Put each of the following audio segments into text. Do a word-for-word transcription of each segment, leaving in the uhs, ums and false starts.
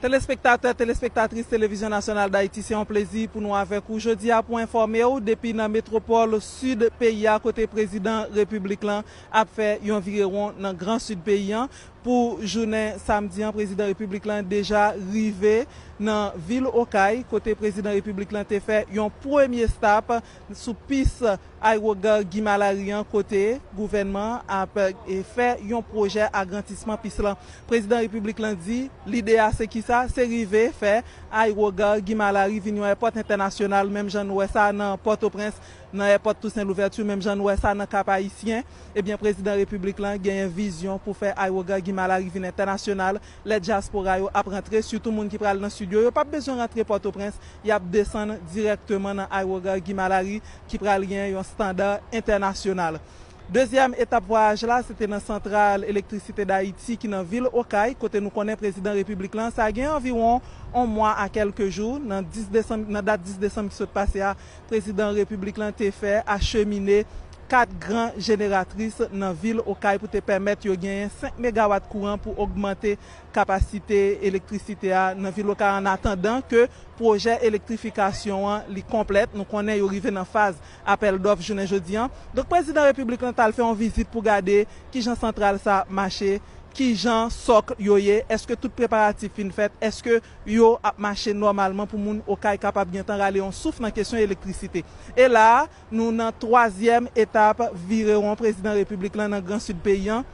Telespektatè, telespektatris Televizyon Nasyonal Dayiti, se yon plezi pou nou avèk ou jodi a pou enfòme w depi nan metwopòl sid peyi a, kote prezidan repiblik lan ap fè yon virewon nan gran sid peyi an. Pou jounen samdi an, prezidan repiblik lan deja rive nan vil Okay, kote prezidan repiblik lan te fè yon premye stap sou pis ayewogare Guy Malary an, kote gouvènman an ap, e, fè yon pwojè agrandisman pis lan. Prezidan repiblik lan di, lide a se kisa? Se rive fè ayewogare Guy Malary vin yon èpòt entènasyonal, menm jan nou wè sa nan Pòtoprens, nan èpòt Toussaint Louverture, menm jan nou wè sa nan Kap Ayisyen. Ebyen, prezidan repiblik lan genyen vizyon pou fè ayewogare Guy Malary vin entènasyonal. Lè dyaspora yo ap rantre, sitou moun ki pral nan sid yo, yo p ap bezwen rantre Pòtoprens, y ap desann dirèkteman nan ayewogare Guy Malary, ki pral gen yon estanda entènasyonal. Dezyèm etap vwayaj la, se te nan Santral Elektrisite Dayiti ki nan vil Okay, kote nou konnen prezidan repiblik lan, sa gen anviwon yon mwa a kèlke jou, nan dis desanm, nan dat dis desanm ki sot pase a, prezidan repiblik lan te fè achemine kat gran jeneratris nan vil Okay pou te pèmèt yo genyen senk megawat kouran pou ogmante kapasite elektrisite a nan vil Okay, an atandan ke pwojè elektrifikasyon an li konplèt. Nou konnen yo rive nan faz apèl dòf jounen jodi an. Donk, prezidan repiblik lan t al fè yon vizit pou gade kijan santral sa ap mache, kijan sòk yo ye, èske tout preparatif fin fèt, èske yo ap mache nòmalman pou moun Okay kapab gentan rale yon souf nan kesyon elektrisite. E la a, nou nan twazyèm etap virewon prezidan repiblik lan nan gran sid peyi an.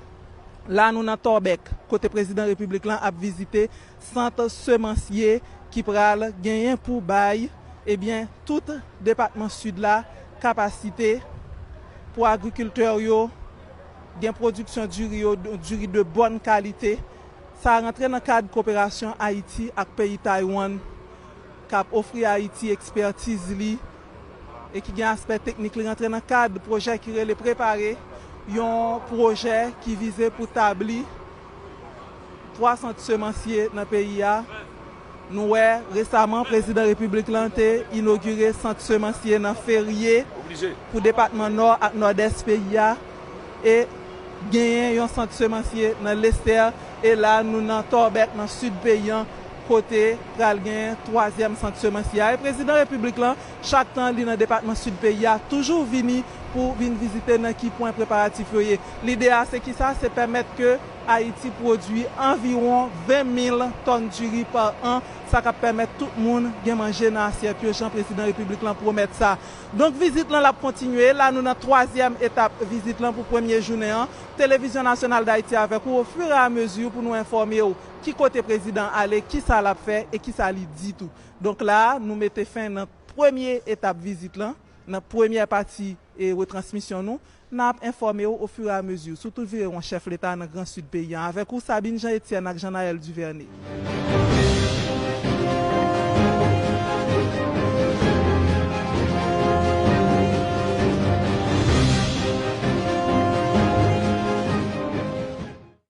La, nou nan Tòbèk, kote prezidan repiblik lan ap vizite sant semansye ki pral genyen pou bay, ebyen, tout depatman sid la kapasite pou agrikiltè yo gen pwodiksyon diri yo, diri de bòn kalite. Sa rantre nan kad koperasyon Ayiti ak peyi Taiwan, k ap ofri Ayiti ekspètiz li e ki gen aspè teknik li, rantre nan kad pwojè ki rele Prepare, yon pwojè ki vize pou tabli twa sant semansye nan peyi a. Nou wè resaman prezidan repiblik lan te inogire sant semansye nan Ferye pou depatman Nò ak Nòdès peyi a, e genyen yon sant semansye nan Lestè, e la nou nan Tòbèk, nan sid peyi an, kote pral gen twazyèm sant semansye a. E prezidan repiblik lan, chak tan li nan depatman sid peyi a, toujou vini pou vin vizite nan ki pwen preparatif yo ye. Lide a se kisa? Se pèmèt ke Ayiti pwodui anviwon ven mil tòn diri pa an, sa k ap pèmèt tout moun gen manje nan asyèt yo, jan prezidan repiblik lan pwomèt sa. Donk, vizit lan l ap kontinye. La, nou nan twazyèm etap vizit lan pou premye jounen an. Televizyon Nasyonal Dayiti avèk ou, ofiramezu pou nou enfòme w ki kote prezidan ale, kisa l ap fè e kisa li di tou. Donk la, nou mete fen nan premye etap vizit lan, nan premyè pati e retransmisyon nou. N ap enfòme w ofiramezu sou tout virewon chèf Leta nan Gran Sid peyi an. Avèk ou, Sabine Jean Etienne ak Jean Naël Duvernay.